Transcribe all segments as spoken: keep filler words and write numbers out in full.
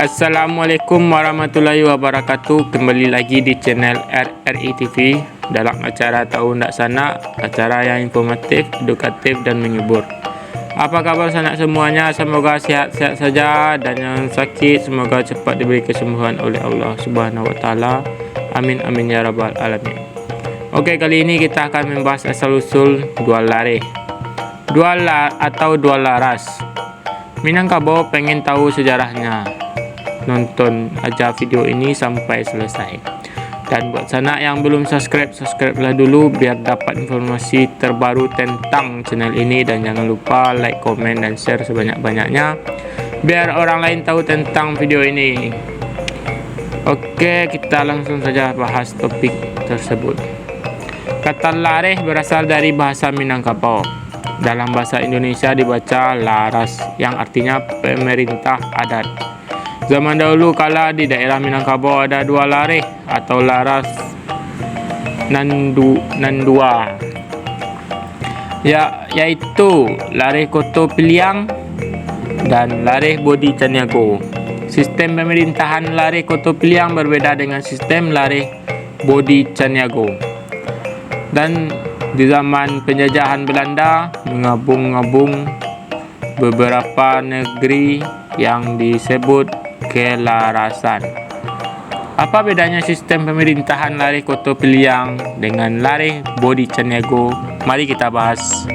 Assalamualaikum warahmatullahi wabarakatuh. Kembali lagi di channel R R I T V dalam acara Tahu Ndak Sanak, acara yang informatif, edukatif, dan menghibur. Apa kabar sanak semuanya? Semoga sehat-sehat saja, dan yang sakit semoga cepat diberi kesembuhan oleh Allah Subhanahu wa Taala. Amin, amin, ya rabbal alamin. Oke, kali ini kita akan membahas asal-usul dua lareh, dua la-, atau dua laras. Minangkabau pengen tahu sejarahnya? Nonton aja video ini sampai selesai. Dan buat sanak yang belum subscribe, subscribe lah dulu biar dapat informasi terbaru tentang channel ini. Dan jangan lupa like, komen, dan share sebanyak-banyaknya biar orang lain tahu tentang video ini. Oke, kita langsung saja bahas topik tersebut. Kata lareh berasal dari bahasa Minangkabau. Dalam bahasa Indonesia dibaca laras, yang artinya pemerintah adat. Zaman dahulu kala di daerah Minangkabau ada dua lareh atau laras nan du-, nan dua, ya, yaitu lareh Koto Piliang dan lareh Bodi Caniago. Sistem pemerintahan lareh Koto Piliang berbeda dengan sistem lareh Bodi Caniago. Dan di zaman penjajahan Belanda, mengabung-ngabung beberapa negeri yang disebut kelarasan. Apa bedanya sistem pemerintahan lareh Koto Piliang dengan lareh Bodi Caniago? Mari kita bahas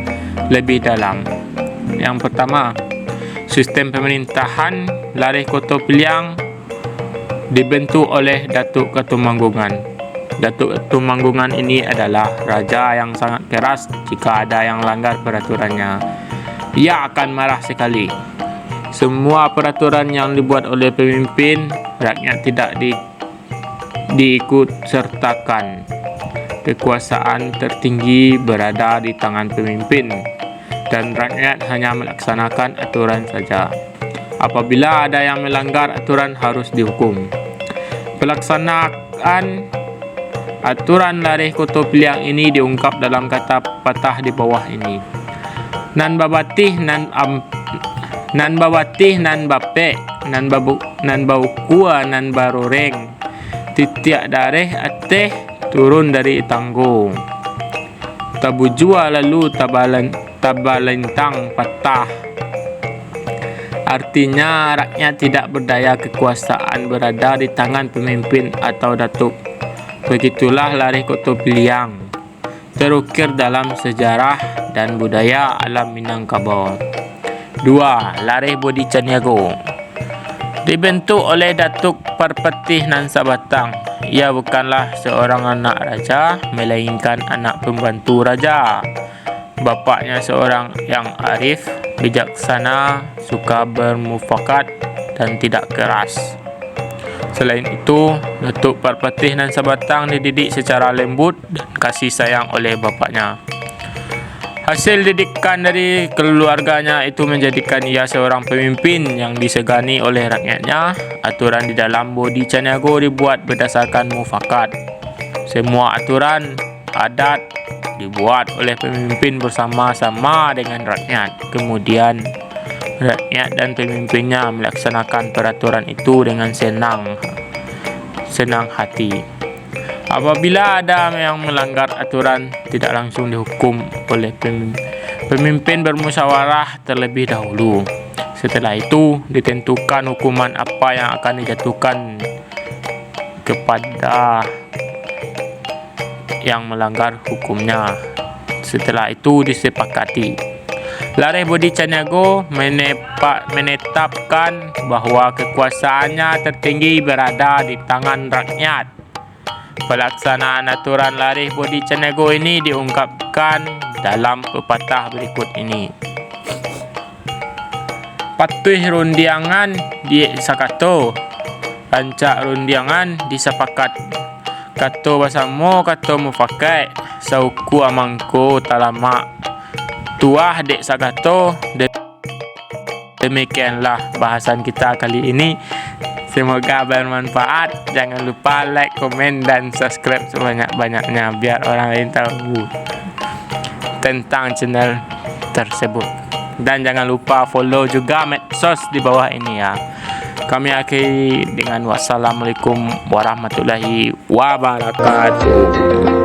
lebih dalam. Yang pertama, sistem pemerintahan lareh Koto Piliang dibentuk oleh Datuk Katumanggungan. Datuk Katumanggungan ini adalah raja yang sangat keras. Jika ada yang langgar peraturannya, ia akan marah sekali. Semua peraturan yang dibuat oleh pemimpin, rakyat tidak di-, diikut sertakan. Kekuasaan tertinggi berada di tangan pemimpin, dan rakyat hanya melaksanakan aturan saja. Apabila ada yang melanggar aturan, harus dihukum. Pelaksanaan aturan lareh Koto Piliang ini diungkap dalam kata patah di bawah ini. Nan babatih, nan am-, nan babatih, nan bapek, nan babu-, nan baukua, nan baroreng. Titiak dareh ateh turun dari tanggo. Tabujua lalu tabalan-, tabalintang patah. Artinya, rakyat tidak berdaya, kekuasaan berada di tangan pemimpin atau datuk. Begitulah lareh Koto Piliang terukir dalam sejarah dan budaya alam Minangkabau. Dua, lareh Bodi Caniago. Dibentuk oleh Datuk Parpatih Nan Sabatang. Ia bukanlah seorang anak raja, melainkan anak pembantu raja. Bapaknya seorang yang arif, bijaksana, suka bermufakat, dan tidak keras. Selain itu, Datuk Parpatih Nan Sabatang dididik secara lembut dan kasih sayang oleh bapaknya. Hasil didikan dari keluarganya itu menjadikan ia seorang pemimpin yang disegani oleh rakyatnya. Aturan di dalam Bodi Caniago dibuat berdasarkan mufakat. Semua aturan adat dibuat oleh pemimpin bersama-sama dengan rakyat. Kemudian, rakyat dan pemimpinnya melaksanakan peraturan itu dengan senang, senang hati. Apabila ada yang melanggar aturan, tidak langsung dihukum oleh pem-, pemimpin bermusyawarah terlebih dahulu. Setelah itu, ditentukan hukuman apa yang akan dijatuhkan kepada yang melanggar hukumnya. Setelah itu disepakati. Lareh Bodi Caniago menepa-, menetapkan bahwa kekuasaannya tertinggi berada di tangan rakyat. Pelaksanaan aturan Lareh Bodi Caniago ini diungkapkan dalam pepatah berikut ini. Patuih rundiangan di sakato, rancak rundiangan disapakat. Kato basamo, kato mufakaik, saukua mangko talamak. Tuah dek sakato, de-, demikianlah bahasan kita kali ini. Semoga bermanfaat. Jangan lupa like, komen, dan subscribe sebanyak-banyaknya biar orang lain tahu tentang channel tersebut. Dan jangan lupa follow juga medsos di bawah ini ya. Kami akhiri dengan wassalamualaikum warahmatullahi wabarakatuh.